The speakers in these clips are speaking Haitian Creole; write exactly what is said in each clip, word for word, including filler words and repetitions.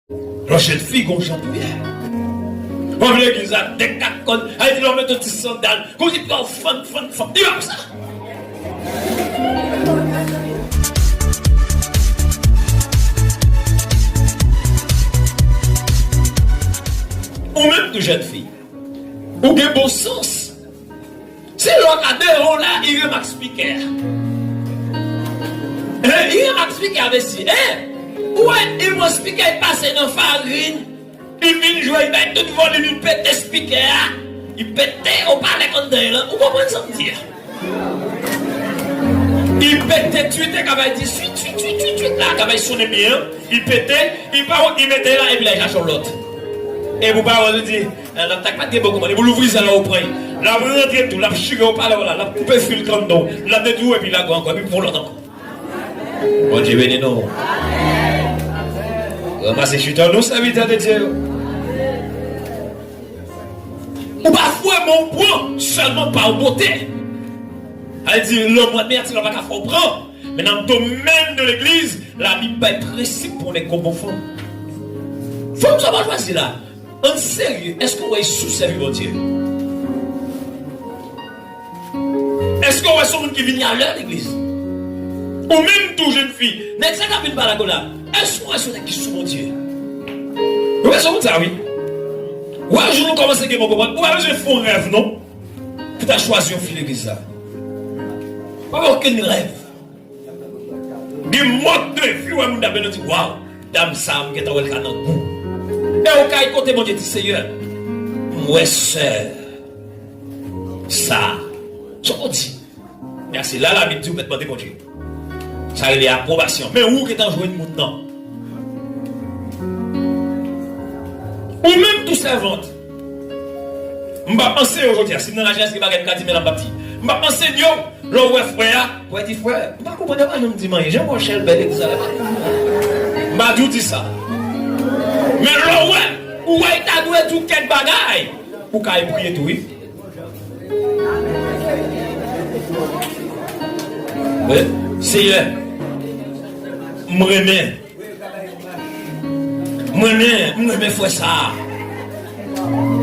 Yon jèn fi gon jan pou ye. Yon legliz la, de kat kòn, ay di lè w mete yon ti sandal, kòmsi pou w fann, fann, fann. Li pa konsa. Ou menm tou jèn fi, ou gen bon sans. Se lè w ka devan w la, li remak spikè a. Hein, li remak spikè a, mesye. Hein? Ou wè, li pran spikè, li pase nan farin, li vin jwe, li bay tout volim, li pete spikè a. Li pete opalè k anndan l lan. Ou konprann sa m di a? Li pete twit, li ka bay di swit, swit, swit, swit, swit la, ka bay sonnen byen an. Li pete, li pa wont, li mete la, epi la, li chache yon lòt. Epi ou pa wè, ou di, eh, lòt la k pa t gen bon kòmand. Epi w louvri zèl la, ou pran. L ap rantre tou, l ap chire opalè w la, l ap koupe fil k anndan w, l ap detwi w, epi l lage w ankò, epi pran lòt ankò. Bondye beni nou. Ranmase chita nou, sèvitè de Dye yo. Ou pa fouye, men ou pran sèlman pa w bote. Sa vle di, lòm ou admire, ti lòm pa ka fè w pran. Men nan domèn de legliz, Labib bay prensip pou w nèg gon bon fanm. Fanm sa w ap chwazi la, an serye, èske w wè l sou sèvi Bondye? Èske w wè se yon moun ki vini alè legliz? Ou menm tou jèn fi, nèg sa k ap vin pale ak ou la, èske w wè se yon nèg ki sou Bondye? Ou wè se yon moun sa wi. Ou wè jou nou kòmanse gen bon konpòtman, ou pa bezwen fè yon rèv non. Pou ta chwazi yon fi legliz la. Pa gen okenn rèv. Gen mòd de vi wè moun ap mennen di, waw, dam sa a, m gentan wè l ka nan gou. E ou kay kote Bondye di, Seyè, m wè sè sa a. Sa w di? Men se la Labib di ou mèt mande Bondye. Sa rele apwobasyon. Men ou gentan jwenn moun nan. Ou menm tou sèvant. M p ap anseye w jodi a. Si m nan lajenès, gen bagay m ka di, men la m p ap di. M p ap anseye w. Lè w wè frè a, frè di, frè, m pa konprann, yo pa janm di m anyen. Jan m wè chèlbè legliz la, m pa konprann. M pa di w di sa. Men lè w wè, ou wè, l ta dwe di w kèk bagay. Ou ka priye tou, wi. Wi, Seyè, m renmen, m renmen, m renmen frè sa a.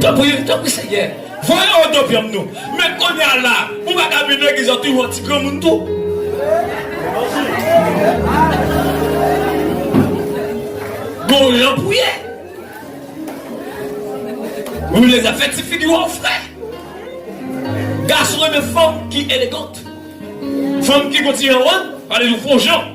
Tanpri, tanpri, Seyè, voye odopyanm nou. Men kounye a la, ou pa ka vin legliz la, ou toujou yon ti granmoun tou. Gon jan pou ye. Ou vle sa fè ti figi w frè. Gason renmen fanm ki elegant. Fanm ki gon ti jan wonn, pa de jou fon jan.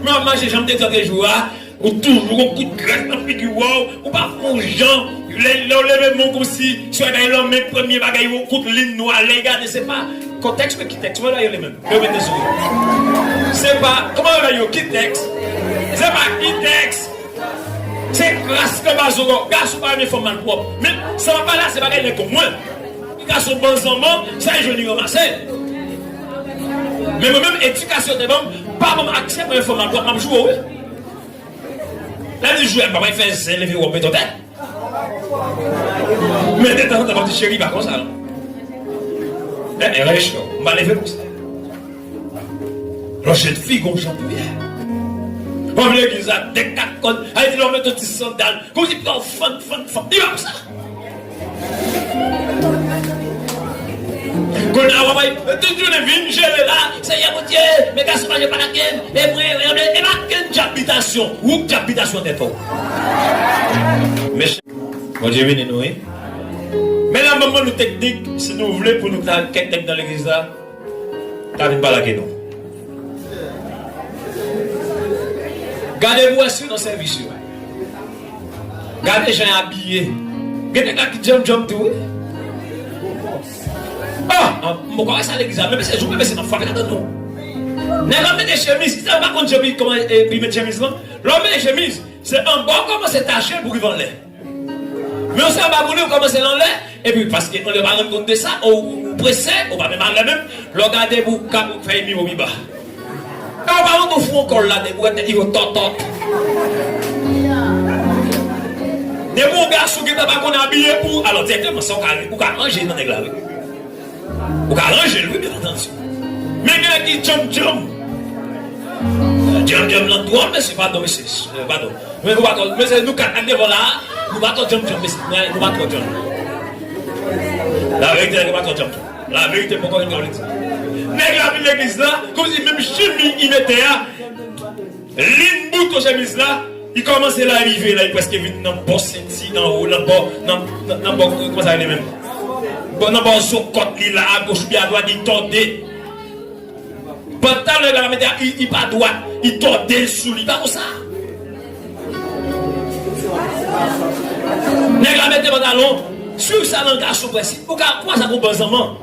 Men w ap mache jan m te di w te jou a, ou toujou gon kout grès nan figi w, ou pa fon jan. Lè, lè w leve men w kòmsi, si w bay lanmen, premye bagay, yon kout lin nwa, lè y gade, se pa kòtèks, men kitèks, wè la yo li menm. Yo mete sou yo. Se pa, kòman yo rele yo, kitèks? Se pa kitèks. Se kras ke bazo, gason pa renmen fanm malpwòp. Men, sa m ap pale la, se bagay nèg kon mwen. Gason banzanman, sa y jwenn li ranmase. Men mwen menm, edikasyon te ban m, pa ban m aksè pou yon fanm malpwòp, m ap joure w, wi. Lè di jwe ak papa, y fè zen, leve wòb, mete w tè. Men detanzantan, m ap di, cheri, pa konsa, non. Men, men, rele cho, m pa leve konsa. Yon jèn fi gon jan pou ye. Yon legliz la, de kat kòn, ay di lè w mete yon ti sandal, kòmsi pou w fann, fann, fann. Li pa konsa. Kounye a, w ap wè, tout jounen vin jere la, Seyè Bondye, men gason pa jan pa gen, e mwen, e mwen, e pa gen djab bitasyon, ou djab bitasyon tèt ou. Mesye, Bondye beni nou, wi. Men la, ban mwen nou teknik, si nou vle pou nou ta kèk nèg nan legliz la, ta vin pale ak nou. Gade pou wè si nan sèvis yo. Gade jan y abiye. Gen nèg la ki djanm djanm tou, wi. Ah, ah, m poko wè sa legliz la, men mesye, jou men mesye nan fwa, gade nou. Nèg la mete chemiz, kisa yo pa konn chemiz, kòman, e, li met chemiz lan? Lè w mete chemiz, se anba w kòmanse tache pou rive anlè. Men yon sèl bagay ou kòmanse l anlè, epi paske anlè pa rann kont de sa, ou, ou prese, ou pa menm alè menm, lè w gade pou w ka fè miwo pi ba. E w pa rann ou fou ankò la, depi w wè tèt li yo tòtòt. Depi yon gason gentan pa konn abiye pou, alò dirèkteman, sa w ka, ou ka ranje nan nèg la, wi. Ou ka ranje l, wi, byen antandi. Men gen nèg ki djanm djanm. Djanm djanm nan dwòl, mesye, padon, mesye, padon. Men nou pa twò, mesye, nou kat ak devan la, nou pa twò djanm djanm, mesye. Nou pa twò djanm. Laverite, nou pa twò djanm djanm. Laverite poko gen dwa di. Nèg la vin legliz la, kòmsi menm chimi li mete a, li bout chemiz la, li kòmanse la, li rive la, li prèske vin nan bò senti, nan wo, nan bò, nan, nan, nan bò, kòman sa rele menm? Bò, nan bò zo kòt li la, agoch oubyen adwat, li tòde. Pantalon nèg la mete a, li, li pa dwat, li tòde l sou li, pa konsa. Nèg la mete pantalon, swiv sa nan gason prèsi. Ou ka kwaze ak yon banzanman.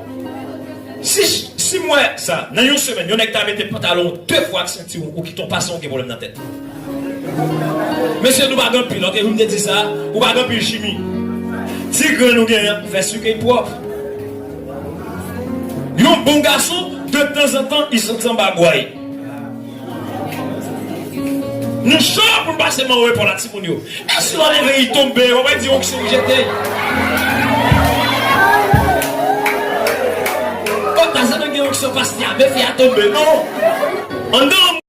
Si, si m wè sa, nan yon semèn, yon nèg ta mete pantalon de fwa ak sentiwon, ou kite yon pasan, ou gen pwoblèm nan tèt. Mesye, nou pa gen anpil, ok? Wi, m te di sa, ou pa gen anpil chimi. Ti grenn ou genyen, fè sike pwòp. Yon bon gason, de tanzantan, li sot anba bwa. Nou cho pou n pase manwo epòl a timoun yo. E si w leve, li tonbe, w ap di onksyon ki jete. Kòm ta sa, nou gen onksyon pastè a, men fi a tonbe, non. Anndan